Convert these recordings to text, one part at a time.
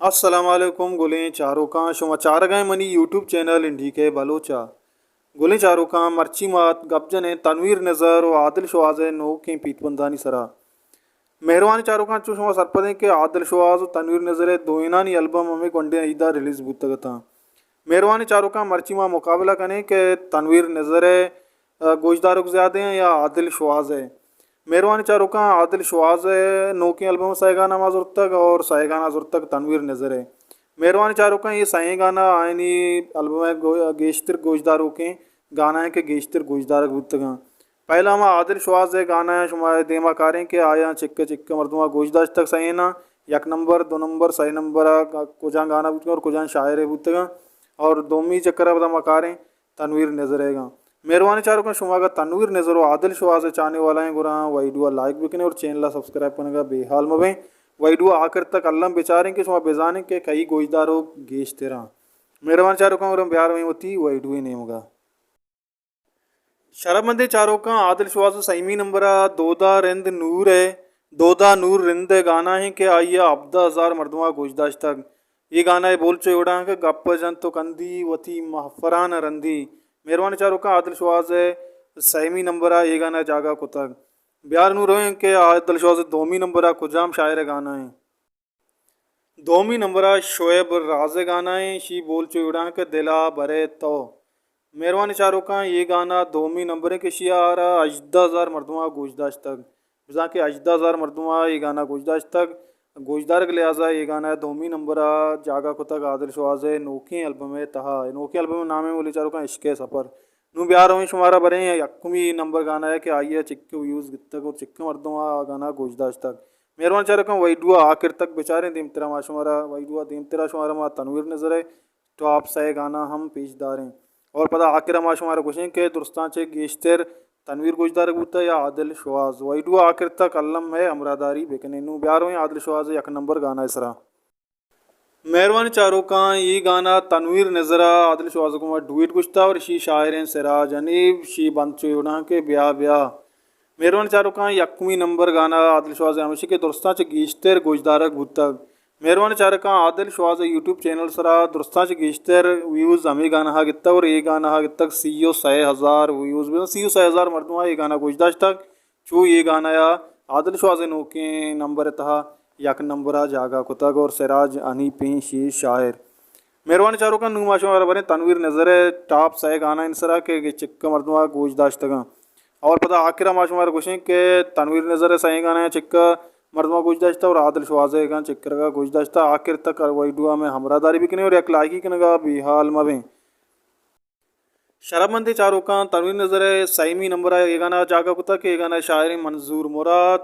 السلام علیکم گلیں چاروکاں، شما چارگائیں منی یوٹیوب چینل انڈی کے بلوچا۔ گلیں چاروکاں، مرچی ما گپ جنیں تنویر نظر و عادل شواز ءِ نوکیں پیت بندانی سرا۔ مہروانیں چاروکاں، چو شما سرپدیں کہ عادل شواز و تنویر نظر ءِ دوئینانی البم ہمے گونڈیں عیدا ریلیز بوتگ اتاں۔ مہروانیں چاروکاں، مرچی ما مقابلہ کنیں کہ تنویر نظر ءِ، آ، گوشداروک زیادہ ہیں یا عادل شواز ءِ۔ مہروانیں چاروکاں، عادل شواز ءِ نوکیں البم سئے گانا ما زرتگ اور سئے گانا زرتگ تنویر نظر ءِ۔ مہروانیں چاروکاں، یہ سئیں گانا آئینی البم ءِ گو-، گیشتر گوشداروکیں گانا ہیں کہ گیشتر گوشدارگ بوتگاں۔ پہلا ما عادل شواز ءِ گانا ہیں شما دیما کاریں کہ آیاں چکہ چکہ مردماں گوش داشتگ سئینا، یک نمبر، دو نمبر، سئے نمبر ءَ کجام گانا بوتگاں اور کجام شاعرے بوتگاں، اور دومی چکر ءَ پدا ما کاریں تنویر نظر ءِ گاں۔ مہروانیں چاروکاں، شما اگاں تنویر نظر و عادل شواز ءِ چاہنے والا ہیں گڑا ویڈیو ءَ لائک بکنیں اور چینل ءَ سبسکرائب کنگا بے حال مبیں۔ ویڈیو ءَ آخر تک الم بچاریں کہ شما بزانیں کہ کئی گوشداروک گیشتراں۔ مہروانیں چاروکاں، گڑا بیارویں وتی ویڈیو ءِ نیمگا۔ شرپمندیں چاروکاں، عادل شواز ءِ سیمی نمبر ءَ دودا رند نور ءِ، دودا نور رند ءِ گانا ہیں کہ آئی ءَ ہبدہ ہزار مردماں گوش داشتگ۔ اے گانا ءِ بول چو اے وڑا کہ گپ جنت و کندی وتی مہپران ءَ رندی۔ مہروانیں چاروکاں، عادل شواز ءِ سیمی نمبر ءَ اے گانا جاگہ کتگ۔ بیار نوں رویں کہ عادل شواز ءِ دومی نمبر ءَ کجام شاعر ءِ گانا ہیں۔ دومی نمبر ءَ شعیب راز ءِ گانا ہیں، شی بول چو اے وڑا کہ دلا برے تو۔ مہروانیں چاروکاں، اے گانا دومی نمبر ہیں کہ شی ءَ را ہژدہ ہزار مردماں گوش داشتگ۔ بزاں کہ ہژدہ ہزار مردماں اے گانا گوش داشتگ۔ گوشدارگ لحاظ ءَ اے گانا دومی نمبر ءَ جاگہ کتگ عادل شواز ءِ نوکیں البم ءِ تہا۔ اے نوکیں البم ءِ نام ہیں گلیں چاروکاں عشق ءِ سفر۔ نوں بیار رویں شمارا بریں یکمی نمبر گانا ہے کہ آئی ءَ چکہ ویوز گتگ اور چکہ مردم آ گانا گوش داشتگ۔ مہروان چاروکاں، ویڈیو ءَ آخر تک بچاریں، دیمترا ما شمارا ویڈیو ءَ دیمترا شمارا ما تنویر نظر ءِ ٹاپ سئے گانا ہم پیش داریں اور پدا آخر ءَ ما شمارا گوشیں کہ درستاں چہ گیشتر تنویر گوشدارگ بوتہ یا عادل شواز۔ ویڈیو ءَ آخر تک الم مئے ہمراہداری بکنیں۔ نوں بیارویں عادل شواز ءِ یک نمبر گانا ءِ سرا۔ مہروانیں چاروکاں، اے گانا تنویر نظر ءَ عادل شواز ءِ گوما ڈویٹ گوشتہ اور اشی شاعریں سراج حنیف، شی بند چو اے وڑا کہ بیا بیا۔ مہروانیں چاروکاں، یکمی نمبر گانا عادل شواز ءِ ہمیشی کہ درستاں چہ گیشتر گوشدارگ بوتگ۔ مہروانیں چاروکاں، عادل شواز ءِ یوٹیوب چینل سرا درستاں چہ گیشتر ویوز ہمے گانا ءَ گتگ اور اے گانا ءَ گتگ سی و سئے ہزار ویوز۔ بزاں سی و سئے ہزار مردماں اے گانا گوش داشتگ۔ چو اے گانا ءَ عادل شواز ءِ نوکیں نمبر ءِ تہا یک نمبر ءَ جاگہ کتگ اور سراج حنیف ایں شی شاعر۔ مہروانیں چاروکاں، نوں ما شمارا بریں تنویر نظر ءِ ٹاپ سئے گانا ءِ سرا کہ چکہ مردم ءَ گوش داشتگاں۔ اور پدا آخر ءَ ما شمارا گوشیں کہ تنویر نظر ءِ سئیں گانا ءَ چکہ مردم ءَ گوش داشتہ اور عادل شواز ءِ گاں چکرگا گوش داشتہ۔ آخر تک ویڈیو ءَ مئے ہمراہداری بکنیں اور یک لائکی کنگا بے حال مبیں۔ شرپمندیں چاروکاں، تنویر نظر ءِ سیمی نمبر ءَ اے گانا جاگہ کتگ کہ اے گانا ءِ شاعر ایں منظور مراد۔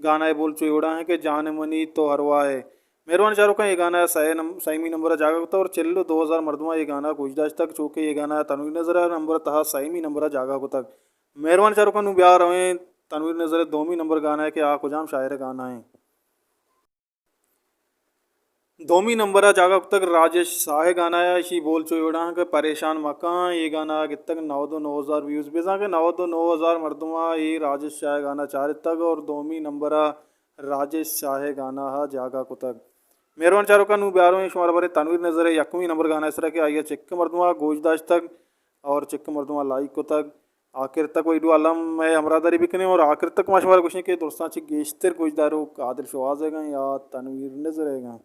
گانا ءِ بول چو اے وڑا ہیں کہ جان منی تو ارواح ئے۔ مہروانیں چاروکاں، اے گانا ءِ سئے نم-، سیمی نمبر ءَ جاگہ کتگ اور چل و دو ہزار مردماں اے گانا گوش داشتگ، چوکہ اے گانا تنویر نظر ءِ نمبر ءِ تہا سیمی نمبر ءَ جاگہ کتگ۔ مہروانیں چاروکاں، نوں بیا رویں تنویر نظر ءِ دومی نمبر گانا ءَ کہ آ کجام شاعر ءِ گانا ایں۔ دومی نمبر ءَ جاگہ کتگ راجش شاہ ءِ گانا ءَ، اشی بول چو اے وڑا کہ پریشان مکاں۔ اے گانا ءَ گتگ نود و نو ہزار ویوز۔ بزاں کہ نود و نو ہزار مردماں اے راجش شاہ ءِ گانا چارتگ اور دومی نمبر ءَ راجش شاہ ءِ گانا ءَ جاگہ کتگ۔ مہروان چاروکاں، نوں بیارویں شمارا بریں تنویر نظر ءِ یکمی نمبر گانا ءِ سرا کہ آئی ءَ چکہ مردماں گوش داشتگ اور چکہ مردماں لائک کتگ۔ آخر تک ویڈیو الم مئے ہمراہداری بکنیں اور آخر تک ما شمارا گوشیں کہ درستاں چہ گیشتر گوشداروک عادل شواز ءِ گاں یا تنویر نظر ءِ گاں۔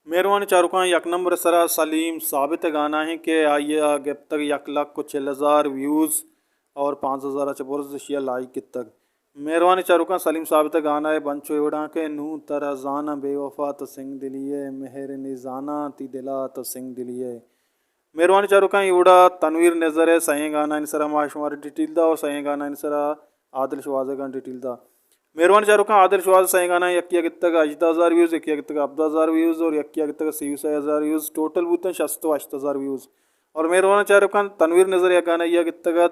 مہروانیں چاروکاں، یک نمبر ءِ سرا سلیم ثابت ءِ گانا ایں کہ آئی ءَ گپتگ یک لکھ و چل ہزار ویوز اور پانزدہ ہزار ءَ چہ برز اشی ءَ لائک کتگ۔ مہروانیں چاروکاں، سلیم ثابت ءِ گانا ءِ بند چو اے وڑا کہ نوں ترا زاناں بے وفا تو سنگ دلی ئے، مہر نی زاناں تئی دل ءَ تو سنگ دلی ئے۔ مہروانیں چاروکاں، اے وڑا تنویر نظر ءِ سئیں گانانی سرا ما شمارا ڈیٹیل دا اور سئیں گانانی سرا عادل شواز ءِ گاں ڈیٹیل دا۔ مہروانیں چاروکاں، عادل شواز ءِ سئیں گانا یکے ءَ گتگ ہژدہ ہزار ویوز، یکے ءَ گتگ ہبدہ ہزار ویوز اور یکے ءَ گتگ سی و سئے ہزار ویوز، ٹوٹل بوتن شست و ہشت ہزار ویوز۔ اور مہروانیں چاروکاں، تنویر نظر ءِ یک گانا ءَ گتگ ات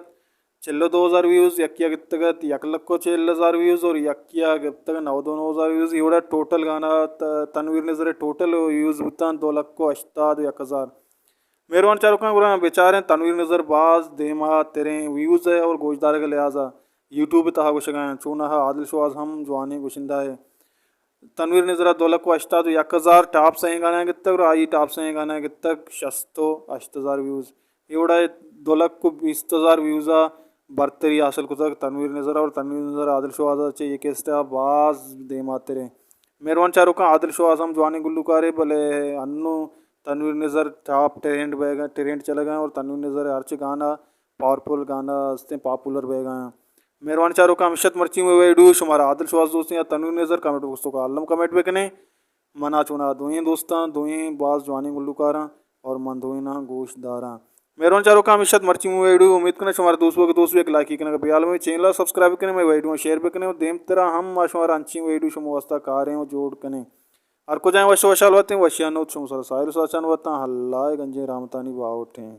چل و دو ہزار ویوز، یکے ءَ گتگ ات یک لکھ و چل ہزار ویوز اور یکے ءَ گتگ نود و نو ہزار ویوز۔ اے وڑا ٹوٹل گانا ت-، تنویر نظر ءِ ٹوٹل ویوز بوتن دو لکھ و ہشتاد و یک ہزار۔ مہروان چاروکاں، گڑا بچاریں تنویر نظر باز دیما تریں ویوز ءِ اور گوشدارگ ءِ لحاظ ءَ یوٹیوب ءِ تہا گوشگا ایں، چوناہا عادل شواز ہم جوانیں گوشندہ ئے۔ تنویر نذر ءَ دو لکھ و ہشتاد و یک ہزار ٹاپ سئیں گانا گتگ، اور آئی ٹاپ سئیں گانا گتگ شست و ہشت ہزار ویوز۔ اے وڑا دو لکھ و بیست ہزار ویوز ءَ برتری حاصل کتگ تنویر نذر ءَ، اور تنویر نذر عادل شوہاز ءَ چہ اے کیسٹ ءَ باز دیماتر ایں۔ مہروان چاروکاں، عادل شوہاز ہم جوانیں گلوکارے، بلے انوں تنویر نذر ٹاپ ٹرینڈ بیگ ءَ، ٹرینڈ چلگ ءَ ایں، اور تنویر نذر ءِ ہرچ گانا پاورفل گانا ہستیں، پاپولر بیگ ءَ ایں۔ مہروان چاروکاں، ہمیشت مرچی مئے ویڈیو شمارا عادل شوہاز دوستیں یا تنویر نذر؟ کمنٹ باکس ءِ توکا الم کمنٹ بکنے۔ منا چونا دوئیں دوستاں، دوئیں باز جوانیں گلوکاراں، اور من دوئیناں گوش داراں۔ مہروان چاروکاں، ہمیشت مرچی مئے ویڈیو، امید کناں شمارا دوست بوگ، دوست بی، یک لائکی کنگ بیال مئے چینل ءَ سبسکرائب کنے، مئے ویڈیو شیئر بکنے، اور دیمترا ہم ما شمارا انچیں ویڈیو شمئے واسطہ کاریں اور جوڑ کنیں۔ ہر کجائیں وش و وشحال وتیں، وشیان نوت شمئے سرا ساہیل و ساچان وتاں، اللہ ءِ گنجیں رحمتانی باہوٹیں۔